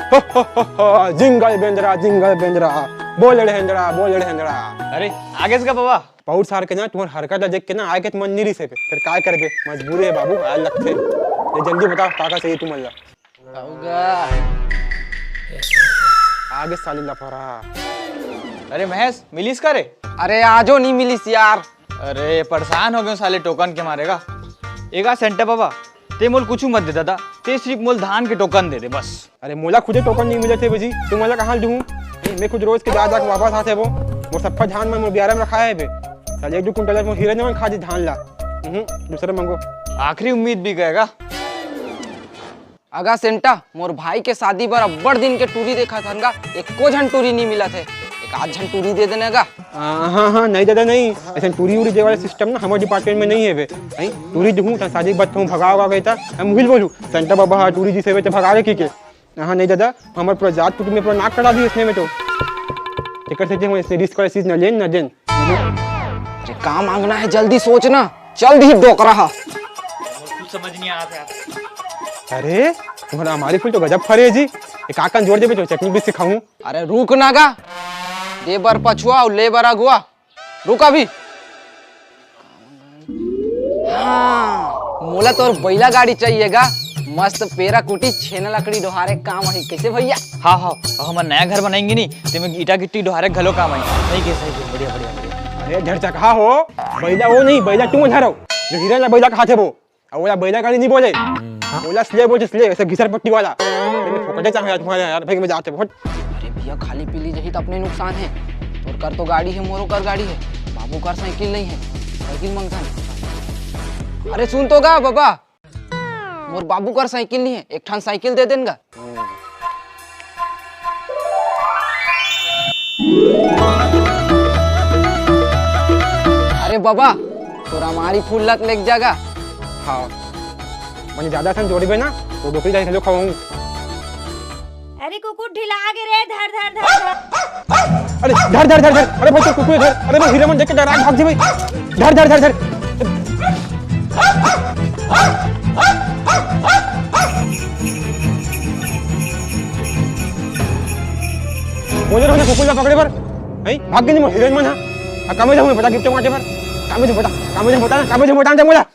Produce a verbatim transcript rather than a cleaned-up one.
हो, हो, हो, हो, जिंगल बेंदरा, जिंगल बेंदरा, बोल रे हेंदरा, बोल रे हेंदरा। अरे, आगेस का बाबा? पौर सार के ना, तुम्हार हरकत ला देख के ना, आए के तो मन नहीं रहिस हे, फिर काय करबे, मजबूरी है बाबू, आए लगथे। ये जल्दी बताओ, का का चाहिए तुमन ला? आगेस साली लफड़ा। अरे महेश, मिलिस का रे? अरे आजो नहीं मिलिस यार। अरे परेशान हो गयो साले टोकन के मारे गा। एगा सेंटा बाबा, ते मोल कुछ मत दे दादा, ते सिर्फ मोल धान के टोकन दे दे बस। अरे मोला खुदे टोकन नहीं मिलत हे बजी, तो मोला कहाँ दूँ? ए, मैं खुद रोज के जा जा के वापस आथे वो, वो सप्पा धान में मोर बियारा में रखा है बे। साले एक दो कुंटल मोर हीरे नमन खा दी धान ला। हम्म, दूसरे मंगो। आखिरी उम्मीद भी गएगा। अगा सेंटा, मोर भाई के शादी बर अब्बड़ दिन के टूरी देखत हन गा, एको झन टूरी नहीं मिलत हे, एक आध झन टूरी दे देना गा। आ, हाँ, हाँ, नहीं दादा, नहीं। ऐसे टूरी उरी दे वाला सिस्टम ना हमारे डिपार्टमेंट में नहीं है बे। नहीं, टूरी दूँ, तो शादी के बाद तुम भगाओगा कहता, हम मुहिल बोलूँ, संता बाबा, हाँ, टूरी जी से बे तो भगा के की के। हाँ, नहीं दादा, हमारे पूरा जात कुटुंब में पूरा नाक कटा दी इसने में तो। टिकट से हम इसने रिस्क वाला चीज ना लेन, ना देन। अरे, का मांगना है, जल्दी सोच ना, चल दी डोकरा हा। कुछ समझ नहीं आ रहा। अरे, तुम्हारा हमारी फूल तो गजब फरे है जी। एक आकन जोड़ दे बे तो चटनी भी सिखाऊं। अरे, रुक ना गा, दे बर पछुआ और ले बर अगुआ। रुक अभी। हाँ, मोला तोर बैला गाड़ी चाहिए गा। मस्त पेरा कुटी छेना लकड़ी डोहारे काम आही। कैसे भैया? हाँ, हाँ, अब हमर नया घर बनाएंगे नी, तेमे ईटा गिट्टी डोहारे घलो काम आई। सही के, सही के, बढ़िया, बढ़िया, बढ़िया। अरे झरचकहा हो, बैला वो नहीं, बैला तुम धरो, जो हीरा ला बैला कहा थे वो। अब ओला बैला गाड़ी नहीं बोले, ओला स्ले बोलते, स्ले, ऐसे घिसर पट्टी वाला। मैंने फोकटे चाहे यार तुम्हारे यार, भाई मैं जाते बहुत। अरे भैया, खाली पीली जही तो अपने नुकसान है। तोर कर तो गाड़ी है, मोरो कर गाड़ी है, बाबू कर साइकिल नहीं है, साइकिल मंगता नहीं। अरे सुन तो गा बाबा, मोर बाबू कर साइकिल नहीं है, एक ठान साइकिल दे देन गा। अरे बाबा, तोरा मारी फूल लत लेके जागा। हाँ, मैंने ज्यादा सन जोड़ी ना, वो डोकरी जाके खवाऊं। अरे कुकुर ढिला आगे रे, धर धर धर धर। अरे धर धर धर धर, अरे भाई तो कुकुर धर, अरे भाई हीरा मन देख के डरा भाग जी भाई, धर धर धर धर। बोले रहो ना कुकुर ला पकड़े बर, नहीं भाग के नहीं मोर हीरोइन मन हा, आ कामे जाऊँ मैं बता गिफ्ट माटे बर, कामे से बता, कामे से बता, कामे से बता मोला।